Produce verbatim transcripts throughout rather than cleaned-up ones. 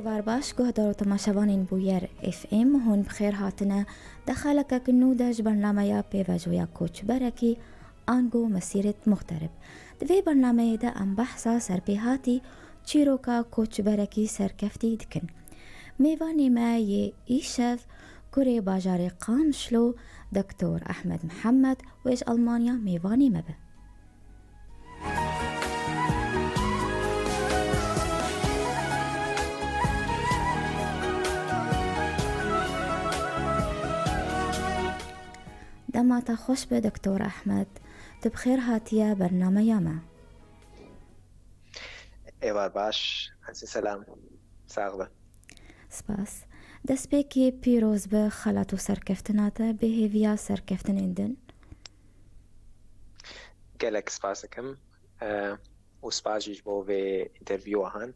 Êvar baş, guhdar û temaşevanên Bûyer F M, hûn bi xêr hatine dexelekek nû de ji bernameya pêvajoya koçberekî, ango mesîret muxterib. Di vê bernameyê de em behsa serpêhatî çîroka koçberekî serkeftî dikin. Mêvanê me yê îşev kurê bajarê Qamişlo, Doktor Ehmed Mihemed, wê ji Almanya mêvanê me be. Dema te xweş be, Doktor Ehmed. Tu bi xêr hatiye bernameya me. Êvar baş, hezî selam, sax be. Spas. Destpêkê pîroz be xelat û serkeftina te, bêhêviya serkeftinên din. Gelek spas dikim, e, û spas jî ji bo vê interviewa han.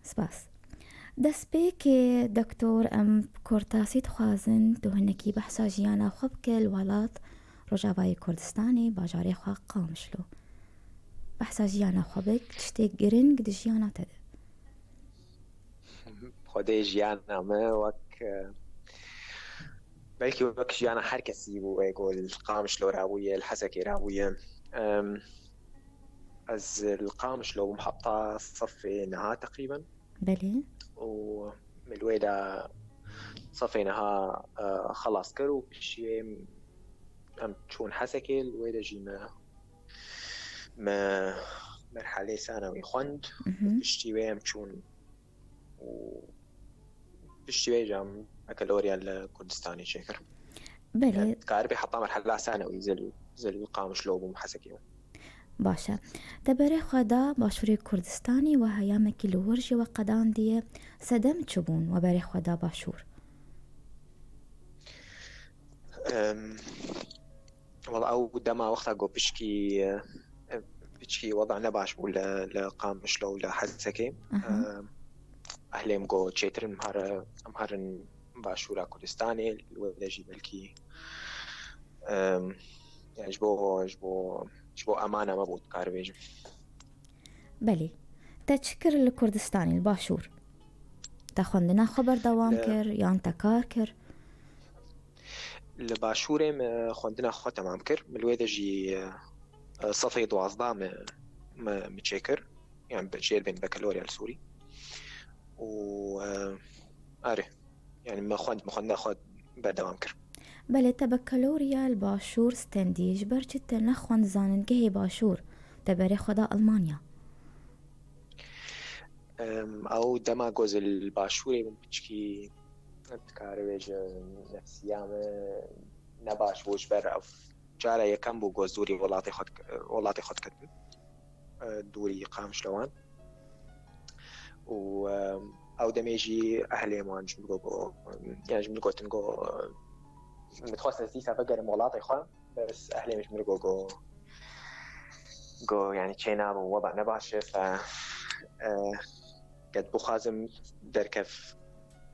Spas. Destpêkê, Doktor, em bi kurtasî dixwazin tu hinekî behsa jiyana xwe bike li welat Rojavayê Kurdistanê, bajarê xwe Qamişlo. Behsa jiyana xwe bik, tiştê giring di jiyana te de. Xwedê jiyana me wek, e, belkî wek jiyana her kesî bû, ê ku li Qamişlo rabûye, li Hesekê rabûye. Em, ez li Qamişlo bûm heta sefê niha teqrîben. Belê. Û min li wê de sefê niha, e, xelas kir û piştî wê em çûn Hesekê, li wê de jî me, me merhelê sanewî xwend. Mhm. Piştî wê em çûn û piştî wê jî em bakalorya li Kurdistanê çêkir. Belê. Yani, dikaribê heta merhela sanewî zil, zil Qamişlo bûm, Hesekê bûm. Baş e. Te berê xwe da Başûrê Kurdistanê û heyamekî li wir jî we qedandiye. Sedem çi bûn we berê xwe da Başûr? Em, Wala ew dema wexta ku pişkî, e, pişkî weda nebaş bû li, li Qamişlo û li Hesekê. Aha. E, ehlê min got çêtir in, em here, em herin Başûra Kurdistanê, li wê de jî belkî, e, yani ji bo, ji bo, ji bo emana me bû, dikar bêjim. Belê. Te çi kir li Kurdistanê, li Başûr? Te xwendina xwe berdewam Li kir, yan te kar kir? Li Başûrê me xwendina xwe temam kir. Min li wê de jî, e, sefê duwazdeh me, me, me çêkir. Yani be-, jêr bên bekalorya li Sûrî. Û, e, erê. Yani me xwend, me xwendina xwe berdewam kir. Belê, te bekalorya li Başûr stendî. Ji ber çi te nexwend zanîngehê Başûr? Te berê xwe da Almanya. Em, ew dema ku ez li Başûrê bûm, piçkî, dikare bêje, nefsiya me nebaş bû, ji ber ev cara yekem bû ku ez dûrî welatê xwe dik-, welatê xwe diketim. E, dûrî Qamişlowan. Û, em, ew demê jî ehlê wan ji min got, got, yani ji min gotin got, min dixwest ez dîsa vegerim welatê xwe. Bes ehlê min ji min re got, got, got, yani çê nabim, weba nebaş e, fe, e, qet bixwazim derkev,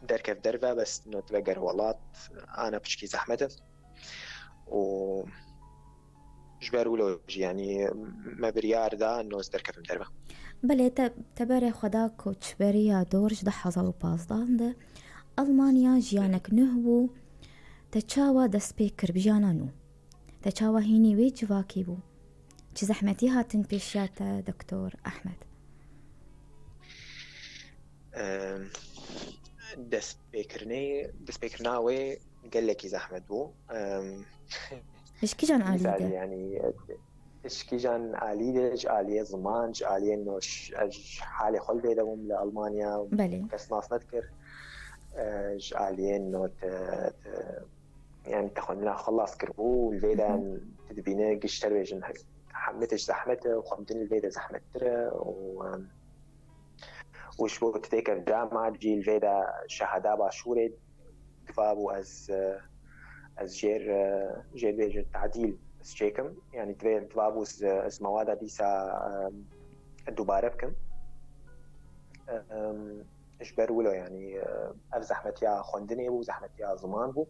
derkev derve, bes no tu veger welat, ana piçkî zehmet e. Û ji ber wilo jî, yani me biryar da no ez derkevim derve. Belê, te, te berê xwe da koçberiya dor ji du hezar û pazdeh de. Almanya jiyanek nuh bû. Te çawa dest pê kir bi jiyana nû? Te çawa hînî wê civakî bû? Çi zehmetî hatin pêşiya te, Doktor Ehmed? Em, destpêkirinê, destpêkirina wê gelekî zehmet bû. Em, Ji kîjan alî de? Yani, ji kîjan alî de, ji aliyê ziman, ji aliyê no ş-, ez ji halê xwe li vê de bûm li Almanya, Belê. Kes nas nedikir. E, ji aliyê no te, te, yani te xwendina xwe xelas kiribû, li vê de Hı hı. tu dibîne gişter bêjin, he-, hemî tişt zehmet e, xwendin li vê de zehmettir e û, em, û ji bo tu têkev cama cî li vê de şehada Başûrê diva bû ez, e, ez jêr, e, jêr bêjin tadîl ez çêkim. Yani divê, diva bû ez, ez mewada dîsa, em, dubare bikim. Em, ji ber wilo, yanî, e, ev zehmetiya xwendinê bû, zehmetiya ziman bû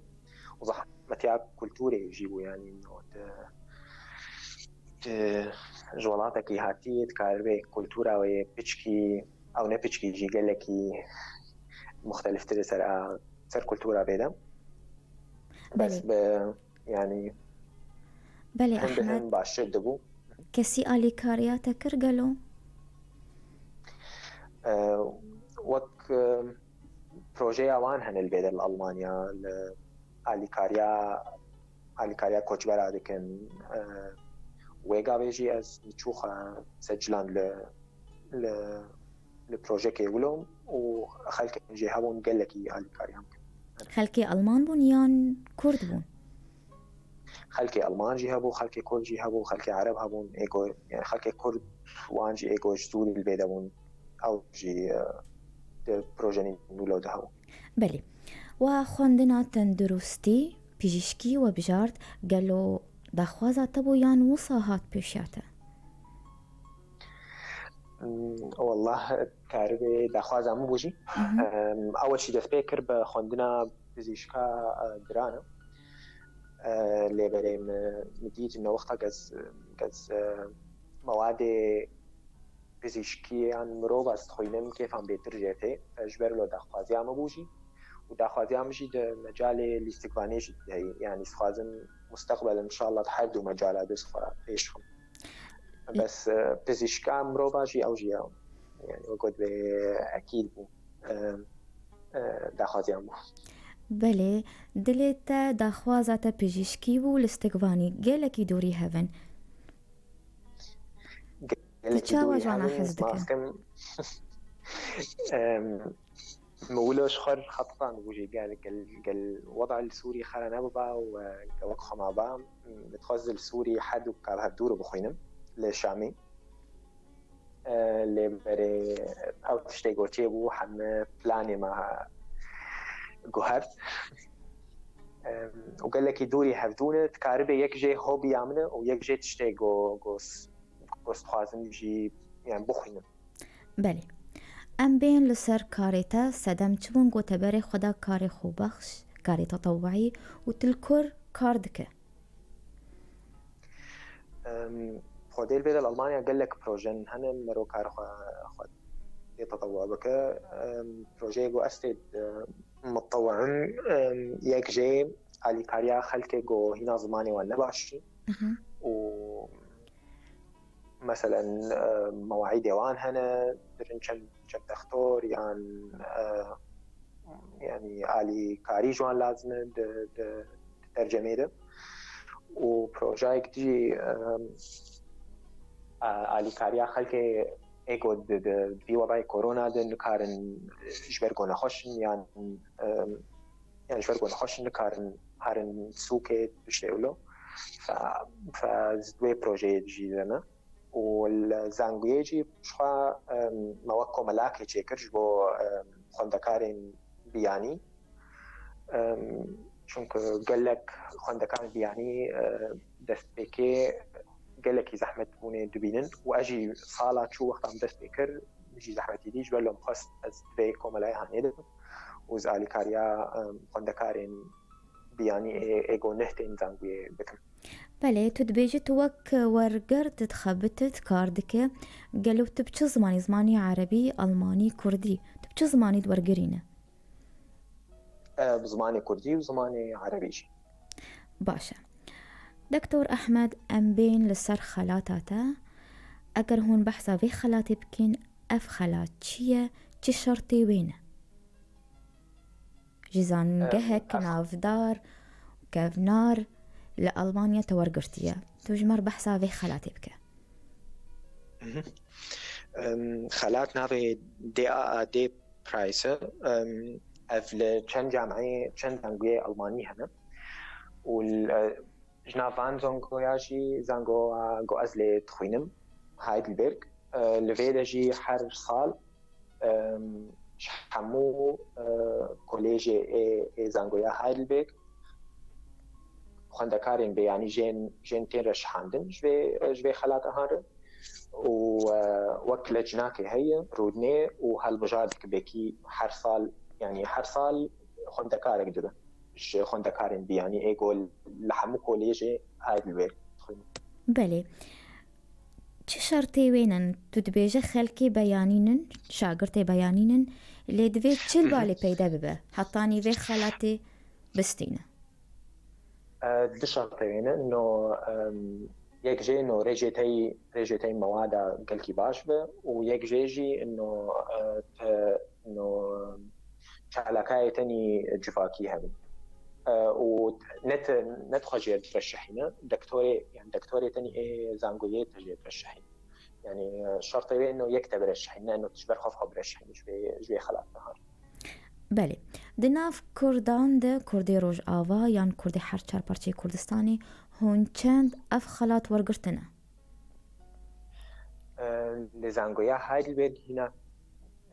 û zehmetiya kulturê jî bû, yanî, no, tu, tu ji welatekî hatî, dikaribê kultura wê piçkî, ew ne piçkî jî gelekî muxteliftir ser a, ser kultura vê de. Bes Belê. Bi, yanî Belê hin bi Ehmed, hin baştir dibû. Kesî alîkariya te kir gelo? E, wek, e, projeya wan hene li vê de li Almanya, li alîkariya, alîkariya koçbera dikin. E, wê gavê jî ez çûxa Secilan li, li, li projekê wilo û xelkên jê hebûn gelekî alîkariya min kir. Xelkê Alman bûn yan Kurd bûn? Xelkê Alman jî hebû, xelkê Kurd jî hebû, xelkê Ereb hebûn, êgo, yani xelkê Kurd wan jî êgo ji Sûrî li vê de bûn. Ew jî, e, di projenî nûlo de hebû. Belê. Wa xwendina tenduristî, pijîşkî we bijart, gelo daxwaza te bû yan wisa hat pêşiya te? Hmm, Wallah, karibê daxwaza min bû jî. Mhm. Em, Ewil jî dest pê kir bi xwendina pizîşka, e, giran e. E, Lê berê min, min dît ne wexta gez, gez, e, mewadê pizîşkiyan mirov ez dixwînim kêfan bêtir jê tê. E, ji ber lo daxwaziya min bû jî. Û daxwaziya min jî di mecalê lîstikvanê jî de heye. Yani dixwazim mustaqbel inşallah di her du mecala de xwe pêş xim. Bes, e, pizîşka mirova jî ew jî ye. Yani wek got bê ekîd bû. E, e, daxwaziya min bû. Belê, dilê te daxwaza te pijîşkî bû, lîstikvanî gelekî dûrî hevin. Tu Gelekî çawa dûrî ji wana hevin, hez dike? Maskim. Em, Min wilo ji xwe re xetisand bû jî gel, gel, gel weda li Sûrî xera nebiba û, e, wek xwe ma ba. Min dixwest li Sûrî hed û kal hevdûr bixwînim li Şamî. E, Lê berê ew tiştê go çêbû, heme planê me guhert. Em, û gelekî dûrî hevdû ne, dikaribê yek jê hobiya min e û yek jê tiştê go, go s-, go dixwazim jî, yani bixwînim. Belê. Em bên li ser karê te, sedem çi bûn ku te berê xwe da karê xwe bexş, karê tetewuî û tu li kur kar dike? Em, Xwedê li vê de li Almanya gelek projen hene, mero kar xwe, xwe tê tetewuî bike. Em, projeyê ku ez tê, e, mitewim, em, yek jê alîkariya xelkê ku hîna zimanê wan ne baş in. Mhm. Û meselen, e, mewaîdê wan hene, dirin çend, çend dextor yan, e, yani alîkarî ji wan lazim e di, di, di tercemê de. Û projeyek jî, e, e, alîkariya xelkê ê ku di, di, di vî webayê korona de nikarin, e, ji ber ku nexweş in yan, e, yani ji ber ku nexweş in nikarin herin sûkê tiştê wilo. Fe, fe ez di wê projeyê jî de me. Û li Zanguyê jî jixwe, em, me wek komelakê çêkir ji bo, em, xwendekarên biyanî. Em, Çunku gelek xwendekarên biyanî, e, destpêkê gelekî zehmet bûnê dibînin û ez jî sala çû wexta min dest pê kir, min jî zehmetî dî, ji ber lom xwest ez di vê komelayê hanê de û ez alîkariya, em, xwendekarên biyanî ê, ê go neh tên Zanguyê bikim. Belê, tu dibêjî tu wek werger dixebitî, kar dike. Gelo tu bi çi zimanî, zimanî erebî, almanî, kurdî, tu bi çi zimanî wergerî ne? E, bi zimanê kurdî û zimanê erebî jî. Baş e. Doktor Ehmed, em bên li ser xelata te. Eger hûn behsa vê xelatê bikin, ev xelat çi ye, çi şertê wê ne? Ji zangehek Em, ev- navdar û kevnar li Almanya te wergirtiye. Tu ji me re behsa vê xelatê bike. Mhm. Em, xelat navê D A A D Prize e. Em, ev li çend camiyê, çend zanguyê Almanî hene. Û li, e, ji nav van zangoya jî zangoya ku ez lê dixwînim, Heidelberg. E, li vê de jî her sal, em, ji hemû, e, kolêjê ê, ê zangoya Heidelberg xwendekarên biyanî jên, jên tên re şihandin ji vê, ji vê xelata han re. Û, e, wek lecnakê heye, rûdinê û helbijardek bekî her sal, yani her sal xwendekarek dibe ji xwendekarên biyanî ê ku li hemû kolêjê Heidelberg dixwînin. Belê. Çi şertê wê ne? Tu dibêje xelkê beyanînin, şagirtê beyanînin, lê divê çi li balê peyde bibe, hetanî vê xelatê bistîne? E, du şertê wê ne, no, em, yek jê no rêjê tey, rêjê tey mewada gelkî baş be û yek jê jî no, e, te, no çalakayê tenî civakî hebin. E, û ne te, ne dixwe jê re şehîne, dektorê, yani dektorê tenî ê zangoyê te jê re şehîne. Yani, e, şertê wê no yek te bire şehîne, no tu ji ber xwe xwe bire şehîne, ji vê, ji vê xelat nehar. Belê. Di nav Kurdan de, Kurdê Rojava yan Kurdê her çar parçeyê Kurdistanê, hûn çend ev xelat wergirtine? E, li zangoya Heidelberg hîna,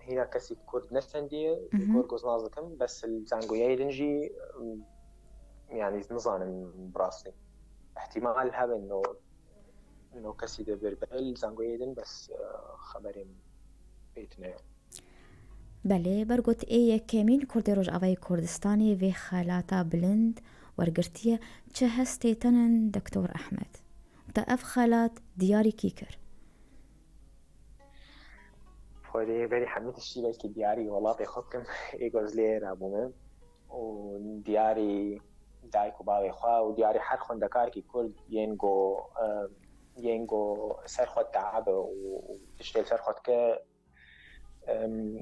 hîna kesî Kurd nesendiye, Hı hı. gor goz nas dikim, bes li zangoyayê din jî, em, yani nizanim bi rastî. Îhtimal hebe no, no kesî de bir bel zangoyê din, bes, e, xeberê min pê tine ye. Belê, ber got ê yekemîn Kurdê Rojavayê Kurdistanê vê xelata bilind wergirtiye. Çi hestê tenin, Doktor Ehmed? Te ev xelat diyarî kî kir? Xwedê berî hemî tiştî belkî diyarî welatê xwe bikim, ê gozlê rabûme û diyarî dayik û bavê xwe û diyarî her xwendekarkî Kurd yên go, e, yên go ser xwe diabe û, û tiştê li ser xwe dike, em,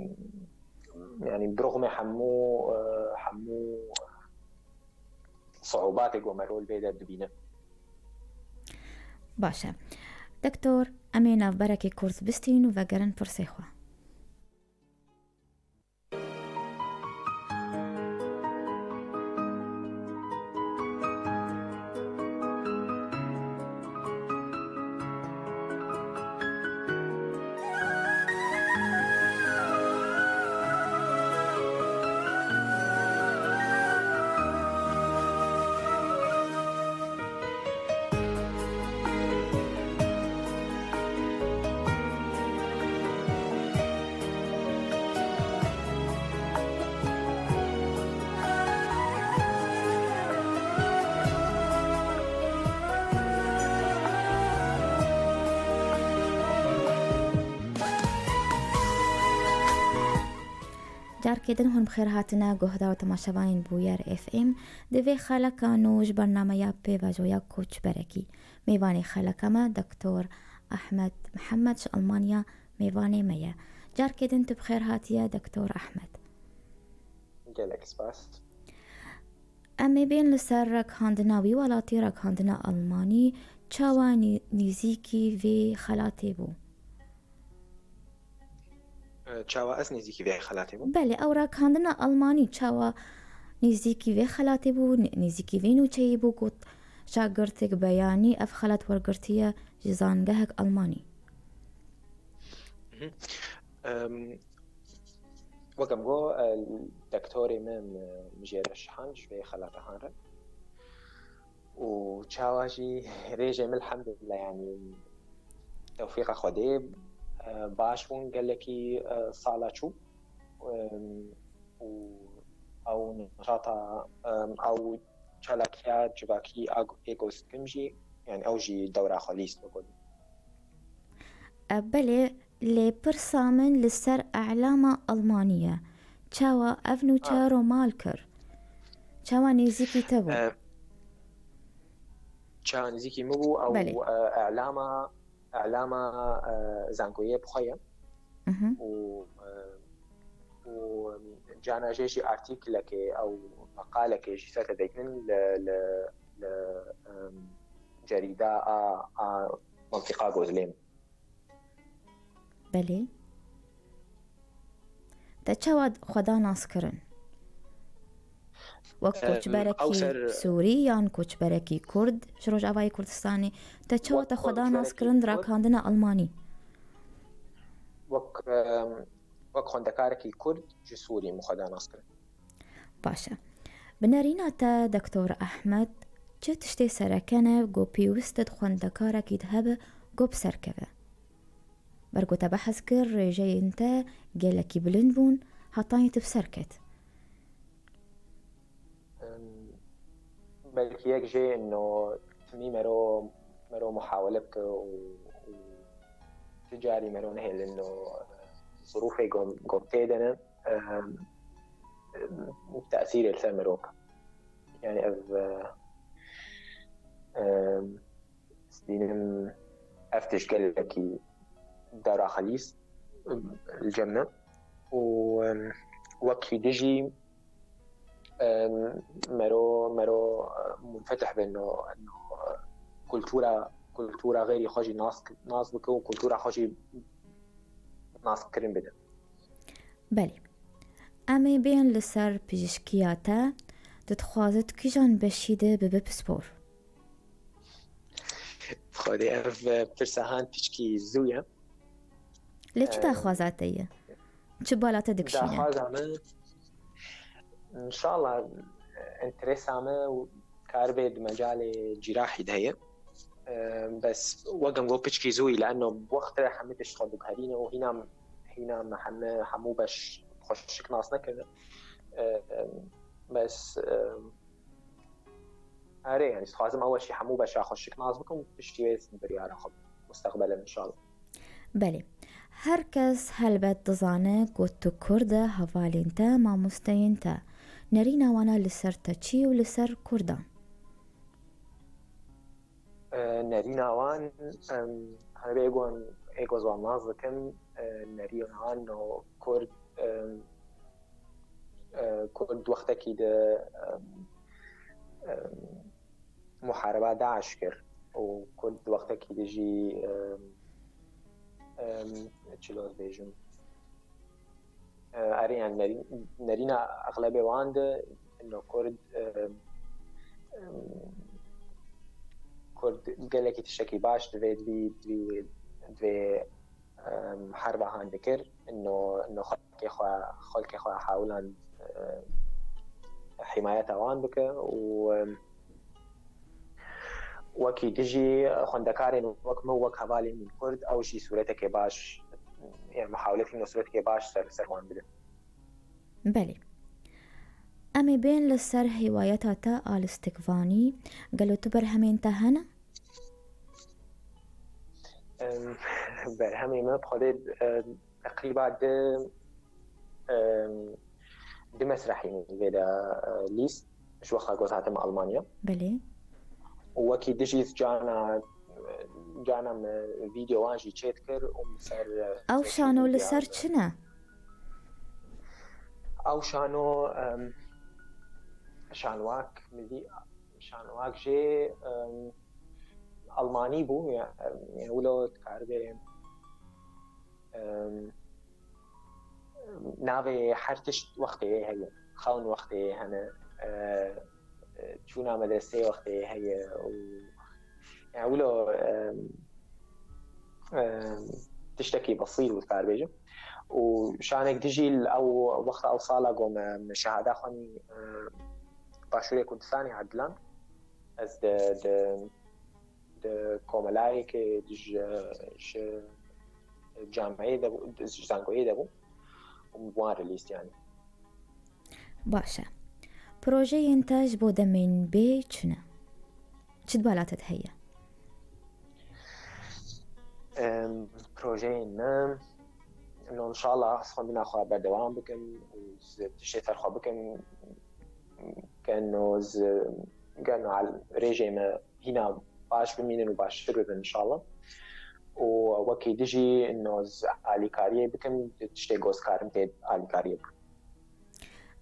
yani birixme hemû, e, hemû siûbatê ku me rol vê de dibîne. Baş e. Doktor, em ê navberekê kurt bistînin û vegerin pirsê xwe. Carkê din hûn bi xêr hatine guhdar û temaşevanên Bûyer F M. Di vê xeleka nû ji bernameya pêvajoya koçberekî. Mêvanê xeleka me Doktor Ahmed Mihemed ji Almanya mêvanê me ye. Carkê din tu bi xêr hatiye Doktor Ahmed. Gelek spas. Em ê bên li ser rekhandina wî welatî, rekhandina Almanî, çawa nî-, nîzîkî vê xelatê bû? E, çawa ez nêzîkî vê xelatê bûm? Belê, ew rekhandina Almanî çawa nêzîkî vê xelatê bû, nê-, nêzîkî vê nûçeyê bû, got şagirtek beyanî ev xelat wergirtiye ji zangehek Almanî. Mhm. Em, wek em got, e, dektorê min, e, min jê re şihand ji vê xelata han re. û çawa jî rêjê min elhamdulillah, yanî tewfîqa Xwedê, e, baş bûn gelekî, e, sala çû, e, û ew nişata, e, ew çalakiya civakî a ê goz dikim jî, yanî ew jî dewra xwe lîst bigot. E, belê, lê pirsa min li ser e'lama Almanî ye. Çawa ev nûçe Ah. romal kir? Çawa nêzîkî te bû? E, çawa nêzîkî min bû, ew, Belê. e, e'lama, e'lama, e, zangoyê bi xwe ye. Mhm. Û, e, û, em, cana jê jî artîklekê ew meqalekê jî ser te degrin li, li, li, em, cerîda a, a mentiqa Gozlêm. Belê. Te çawa xwe da nas kirin? Wek Em, koçberekî ew ser Sûrî yan koçberekî Kurd ji Rojavayê Kurdistanê, te çawa Wek te xwe da nas koçberekî kirin di Kurd. Rakandina Almanî? Wek, em, wek xwendekarekî Kurd ji Sûrî min xwe da nas kirin. Baş e. Bi nerîna te, Doktor Ehmed, çi tiştê sereke ne ku pêwist e xwendekarekî di hebe ku bi ser keve? Ber ku te behs kir, rêjeyên te gelekî bilind bûn, hetanî tu bi ser ket. Em, belkî yek jê ino timî mero, mero muhawele bike û, û Ti carî mero nehêlin û zirûfê gom, gom tê de ne, e, tesîrê li ser mirov. Yani ev, e, e, dînim ev tişt gelekî dara xelîs, e, li cem me. Û, e, wekî dijî, e, mero, mero, e, munfetih be no, no, e, kultura, kultura xeyrî xwe jî nas, nas bike û kultura xwe jî naskirin bide. Belê. Em ê bên li ser pijîşkiya te, tu dixwaze tu kîjan beşî de bibe pispor? Xwedê ev, e, pirsa han piçkî zû ye. Lê çi Em, daxwaza te ye? Çi bala te dikişîne? Daxwaza min, înşallah, enteresa me û kar bê di mecalê cîrahî de heye. E, bes wek em got piçkî zû ye, leno bi wext re hemî tişt xwe diguherîne û hîna, hîna me hemî, hemû beş xwe şiknas nekirine. E, e, bes, e, Erê, yani, dixwazim ew jî hemû beşa xwe şiknas bikim û piştî wê biryara xwe bidim. Mustaqbel, înşallah. Belê. Her kes helbet dizane ku tu Kurd e, hevalên te, mamosteyên te. Nerîna wana li ser te çi û li ser Kurdan? E, nerîna wan, em, hebe êgon, êgo zwan nas dikim, e, nerîna wan no Kurd, em, e, Kurd wextekî di, em, em, muhareba DAIŞ kir û Kurd wextekî di jî, em, em, çilo ez bêjim, e, erê, yani nerî-, nerîna exlebê wan de ino Kurd, em, em, Kurd gelekî tiştekî baş divê, divî, divî, divê, em, herba han dikir, ino, ino xelkê xwe, xelkê xwe hewlan, em, himayeta wan bike û, em, wekî dijî xwendekarên wek min, wek hevalên min Kurd, ew jî sûretekê baş, yani muhawiletî ino sûretekê baş ser, ser wan bidin. Belê. Em ê bên li ser hêwayeta te a listikvanî, gelo tu berhemên te hene? Em, berhemê me bi Xwedê, em, teqrîba di, em, di mesrehî min vê de, e, lîst, ji wexta ku ez hatime Almanya. Belê. Û wekî dijî cana, cana me vîdeo wan jî çêt kir û min ser, e, Ew social şano li media ser çi ne? Ew şano, em, şanwak milî, şanwak jê, em, Almanî bû, ya, em, ya wilo dikaribê, em, navê her tişt wextê heye, xewn wextê hene, e, e, çûna medresê wextê heye û, yani, wilo, em, em, tiştekî besîr bû, dikar bêjim. Û şanek dijî li ew wexta ew sala ku me, me şehada xwenî, em, Başûrê Kurdistanê Edlan. Ez di, di, di komelayekê di ji, ji camiyê de bû, ji zangoyê de bû. Û wan release yani. Baş e. Projeyên te ji bo demên bê çi ne? Çi di bala te de heye? Em, projeyên me, no, înşallah ez xwendina xwe berdewam bikim û z-, tiştê ser xwe bikim, geno z-, geno al-, rêjê me hîna baş bimînin û baştir bibin înşallah. Û wekî dijî no z-, alîkariyê bikim, tiştê ku ez karim tê alîkariyê bikim.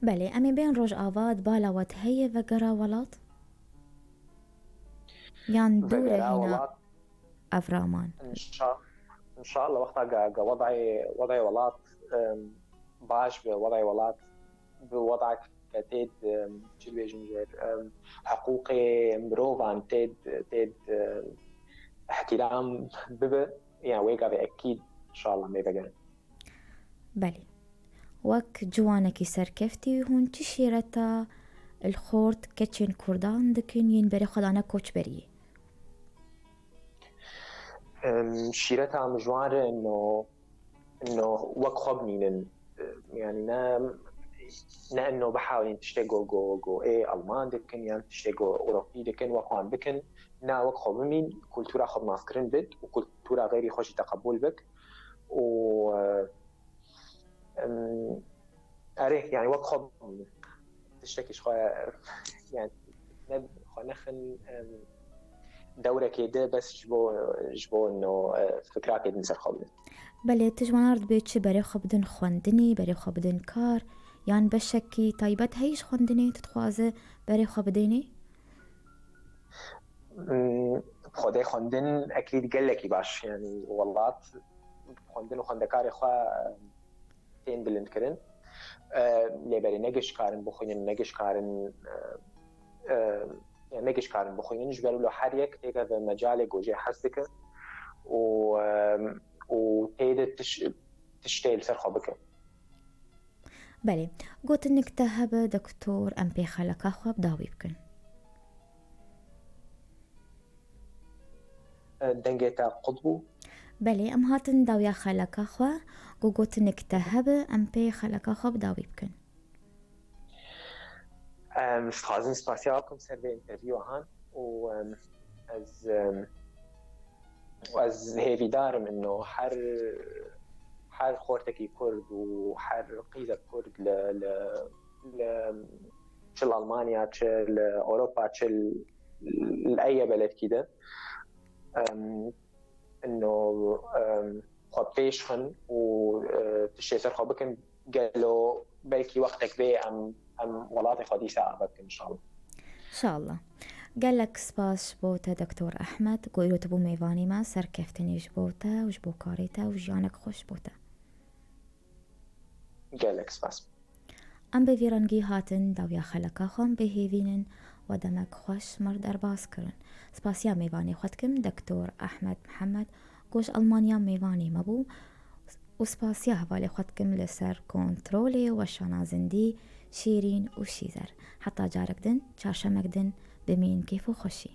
Belê, em ê bên Rojava, di bala we de heye vegera welat? Yan dû re hîna ev raman? Înşa-, înşallah wexta ga, ga wedayê, wedayê welat, em, baş be, wedayê welat bi wedayek ke tê de, em, çi dibêjin jê, em, hiqûqê mirovan tê de, tê de, em, ihtiram bibe, yani wê gavê ekîd înşallah me vegerin. Belê. Wek ciwanekî serkeftî, hûn çi şîreta li xort keçên Kurdan dikin yên berê xwe dane koçberiyê? Em, şîreta min ji wan re ino, ino wek xwe bimînin. Yani ne, ne ino bihawînin tiştê ku, ku, ku ê Alman dikin yan tiştê ku Ewropî dikin, wek wan bikin. Na, wek xwe bimîn, kultura xwe bi naskirin bit û kultura xeyrî xwe jî teqebûl bik. û e, em, erê, yani wek xwe bimînin. Tiştekî ji xwe, yani ne xwe nexin, em, dewrekê de bes ji bo, ji bo no, e, fikrakê din ser xwe bidin. Belê, tu ji wan re dibê çi berê xwe bidin xwendinê, berê xwe bidin kar, yan beşekî taybet heyî ji xwendinê tu dixwaze berê xwe bidênê? Hmm, Xwedê xwendin ekîd gelekî baş, yani welat xwendin û xwendekarê xwe tên bilindkirin. E, lê belê ne giş karin bixwînin, ne giş karin, e, e, yani ne giş karin bixwînin, ji ber wilo her yek têkeve mecalê ku jê hez dike û, e, û tê de tiş-, tiştê li ser xwe bike. Belê, gotinik te hebe, doktor, em pê xeleka xwe bi dawî bikin. E, dengê te qut bû. Belê, em hatin dawiya xeleka xwe, ku gotinik te hebe, em pê xeleka xwe bi dawî bikin. Em, ez dixwazim spasiya we bikim ser vê interviewa han û, em, ez, em, ez hêvîdar im ino her, her xortekî Kurd û her qîzek Kurd li, li, li, çi li Almanya, çi li Ewropa, çi li, li eye beledkî de, em, ino, em, xwe pêş xin û, e, tiştê ser xwe bikin, gelo belkî wextek bê em, em welatê xwe dîsa ava bikin inşallah. İnşallah. Gelek spas ji bo te, Doktor Ehmed, ku îro tu bû mêvanî me, serkeftinî ji bo te û ji bo karê te û jiyanek xweş ji bo te. Gelek spas. Em bi vî rengî hatin dawiya xeleka xwe, em bê hêvînin we demek xweş me re derbas kirin. Spasiya mêvanê xwe dikim, Doktor Ehmed Mihemed, ku ji Almanya mêvanê me bû, û spasiya hevalê xwe dikim li ser kontrolê û weşana zindî, Şîrîn û Şîzer. Heta carek din, çarşemek din, bimînin kêf û xweşî.